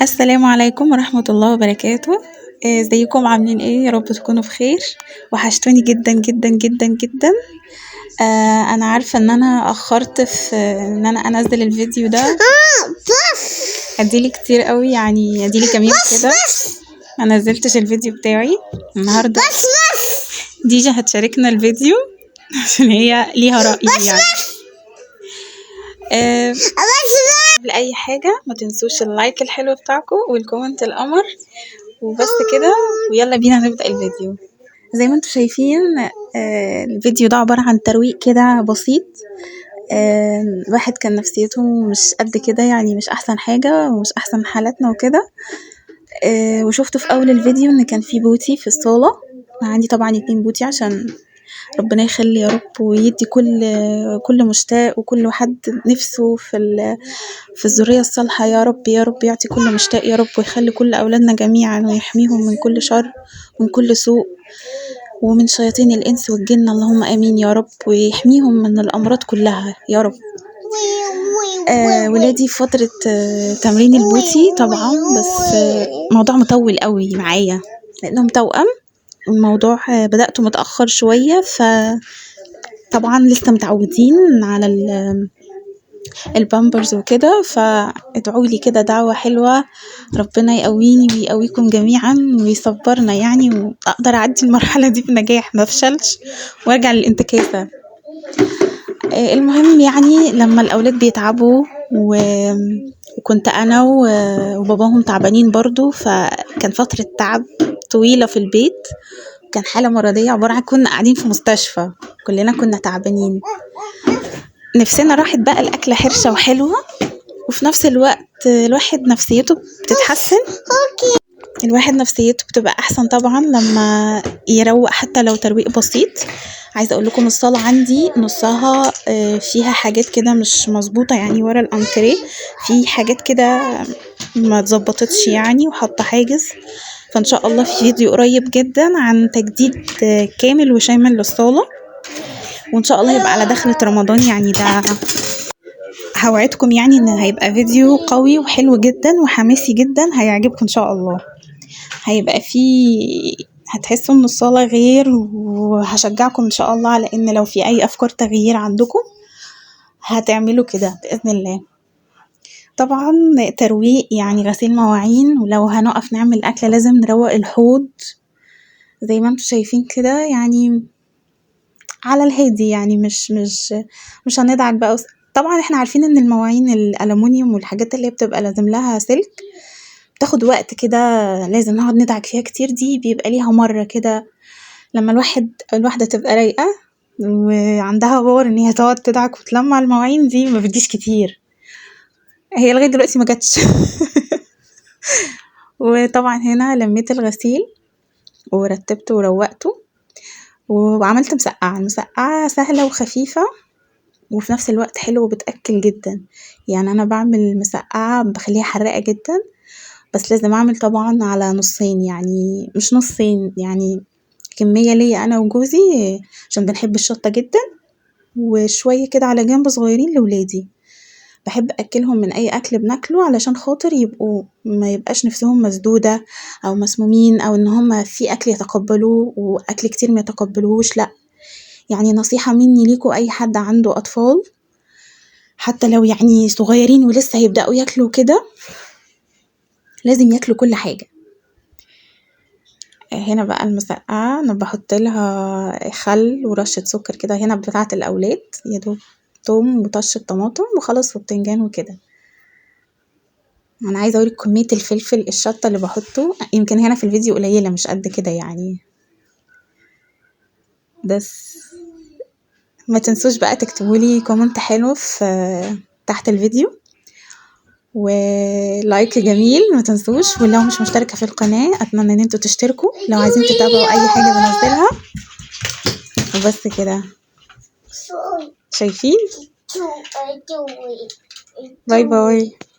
السلام عليكم ورحمة الله وبركاته. ازيكم عاملين ايه؟ يا رب تكونوا بخير. وحشتوني جدا جدا جدا جدا. انا عارفة ان انا اخرت في ان انا انزل الفيديو ده، اديلي كتير قوي، يعني اديلي كام يوم كده ما نزلتش الفيديو بتاعي. النهارده ديجا هتشاركنا الفيديو عشان هي ليها رأي يعني. قبل اي حاجة ما تنسوش ال like الحلو بتاعكم وال comment القمر، وبس كده ويلا بينا نبدأ الفيديو. زي ما انتم شايفين الفيديو ده عبارة عن ترويق كده بسيط. الواحد كان نفسيته مش قد كده، يعني مش احسن حاجة ومش احسن حالاتنا وكده. وشفت في اول الفيديو ان كان في بوتي في الصالة. عندي طبعا 2 بوتي عشان ربنا يخلي يا رب ويدي كل مشتاق وكل حد نفسه في الذرية الصالحة يا رب، يا رب يعطي كل مشتاق يا رب، ويخلي كل أولادنا جميعا ويحميهم من كل شر ومن كل سوء ومن شياطين الإنس والجن، اللهم آمين يا رب، ويحميهم من الأمراض كلها يا رب. ولادي في فترة تمرين ال potty طبعا، بس موضوع مطول قوي معايا لأنهم توأم. الموضوع بدأته متأخر شوية، فطبعا لسه متعودين على البامبرز وكده، فادعوا لي كده دعوة حلوة ربنا يقويني ويقويكم جميعا ويصبرنا يعني، واقدر اعدي المرحلة دي بنجاح ما افشلش وارجع للانتكاسة. المهم يعني لما الاولاد بيتعبوا وكنت انا وباباهم تعبانين برضو، فكان فترة تعب طويلة في البيت، كان حالة مرضية عبارة عن كنا قاعدين في مستشفى كلنا كنا تعبانين. نفسنا راحت بقى الأكلة حرشة وحلوة، وفي نفس الوقت الواحد نفسيته بتتحسن، الواحد نفسيته بتبقى أحسن طبعا لما يروق حتى لو ترويق بسيط. عايزة أقول لكم الصالة عندي نصها فيها حاجات كده مش مظبوطة، يعني ورا الأنتريه في حاجات كده ما اتظبطتش يعني، وحاطة حاجز. فإن شاء الله في فيديو قريب جدا عن تجديد كامل وشامل للصالة، وإن شاء الله هيبقى على دخلة رمضان، يعني ده هوعدكم يعني إن هيبقى فيديو قوي وحلو جدا وحماسي جدا هيعجبكم إن شاء الله. هيبقى فيه هتحسوا إن الصالة غير، وهشجعكم إن شاء الله على إن لو في أي أفكار تغيير عندكم هتعملوا كده بإذن الله. طبعا ترويق يعني غسيل مواعين، ولو هنقف نعمل أكلة لازم نروق الحوض زي ما انتم شايفين كده، يعني على الهادي، يعني مش هندعك بقى. طبعا احنا عارفين ان المواعين الألمونيوم والحاجات اللي بتبقى لازم لها سلك بتاخد وقت كده، لازم نقعد ندعك فيها كتير، دي بيبقى ليها مرة كده لما الواحدة تبقى رايقة وعندها باور ان هي تقعد تدعك وتلمع المواعين، دي ما بتجيش كتير، هي لغاية دلوقتي ما جاتش. وطبعا هنا لميت الغسيل ورتبته وروقته وعملت مسقعة. المسقعة سهلة وخفيفة وفي نفس الوقت حلوة وبتأكل جدا، يعني أنا بعمل مسقعة بخليها حراقة جدا، بس لازم أعمل طبعا على نصين، يعني مش نصين، يعني كمية ليا أنا وجوزي عشان بنحب الشطة جدا، وشوية كده على جنب صغيرين لولادي. بحب أكلهم من أي أكل بناكله علشان خاطر يبقوا ما يبقاش نفسهم مسدودة أو مسمومين، أو إن هم في أكل يتقبلوه وأكل كتير ما يتقبلوهوش، لأ. يعني نصيحة مني ليكوا أي حد عنده أطفال حتى لو يعني صغيرين ولسه هيبدأوا ياكلوا كده، لازم ياكلوا كل حاجة. هنا بقى المسقعة أنا بحط لها خل ورشة سكر كده، هنا بتاعة الأولاد يا دوب توم وطشة طماطم وخلاص وبتنجان وكده. أنا عايزة أوريك كمية الفلفل الشطة اللي بحطه، يمكن هنا في الفيديو قليلة مش قد كده يعني، بس ما تنسوش بقى تكتبولي comment حلو في تحت الفيديو و like جميل ما تنسوش، ولو مش مشتركة في القناة أتمنى إن انتوا تشتركوا لو عايزين تتابعوا أي حاجة بنزلها. وبس كده، شايفين؟ bye bye.